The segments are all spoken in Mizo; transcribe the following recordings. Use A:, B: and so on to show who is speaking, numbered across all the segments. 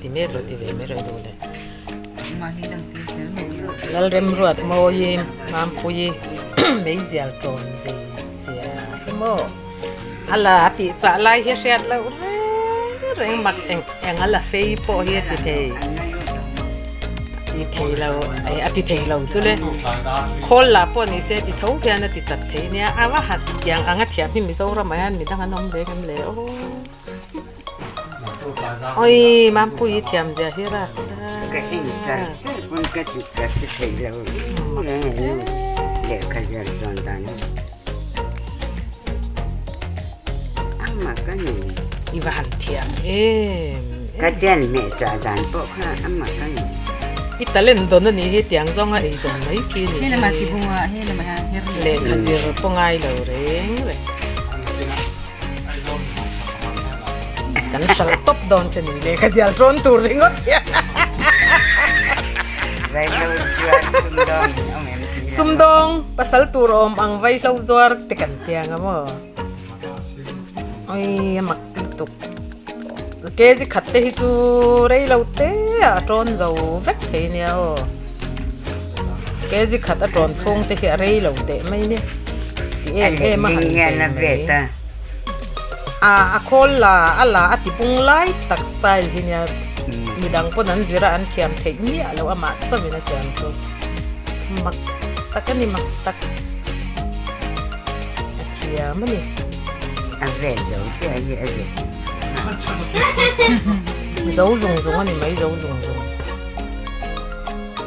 A: Ti mek lo ti ve mai rawh duh le. Lalremruat mawi Mampuii meizial tawn zei zia hi maw a la tih chah lai hi hriat loh reng reng mak eng eng a la fei pawh hi a ti thei ti thei lo eh a ti thei lo chu le khawl lah pawh ni se ti tho hian a ti chak thei nia a va han tiang ang a thiam hi Mizoram ah hian midang an awm ve ngem le aw. Oi Mampuii thiam zia hi rak
B: Ka en char char pawn ka ti ka ti thei lo lehkha zial chuan dan hi ama ka ni.
A: I va han thiam em.
B: Ka chian hmeh chah dan pawh kha ama ka ni.
A: I talent dawn a nih hi tiang zawnga ei zawm mai khi ni.
C: He lama tibunga he lama her
A: lehkha zir pawh ngai lo reng reng. Kan hralh tawp dawn che ni le ka zial tawn tur ringawt hian. Sumdawng pasal tur awm ang vaihlo zuar te kan ti ang a maw. Oi a mak lutuk. Kg khat te hi chu rei lo te a tawn zo vek thei nia aw. Kg khat a tawn chhung te hi a rei lo teh mai nia. Ti em em a han chei mai. A a khawl la a la a ti pung lai tak style hi nia midang pawn an zir a an thiam theih miah loh amah chauhin a thiam chu. Mak tak a ni mak tak. A thiam a ni.
B: A ve zo chiah hi a ve.
A: Zo zung zung a ni mai zo zung zung.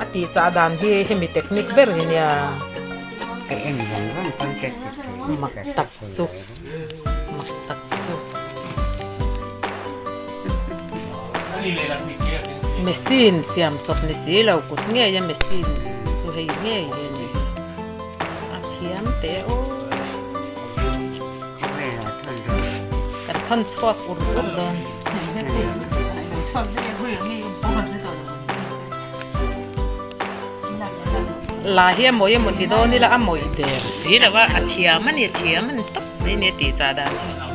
A: A tih chah dan hi hemi technique ber hi nia.
B: Ka en vang vang pawn ka ti thei.
A: Mak tak chu mak tak chu. Machine siam chawp ni si lo kut ngei a machine chu hei ngei hi a ni. A thiam teh aw. Kan thawn chhuak ur ur dawn. La hi a mawi emaw ti dawn ila a mawi der si lo a, a thiam a ni, a thiam a ni tawp mai a ni a tih chah dan hi.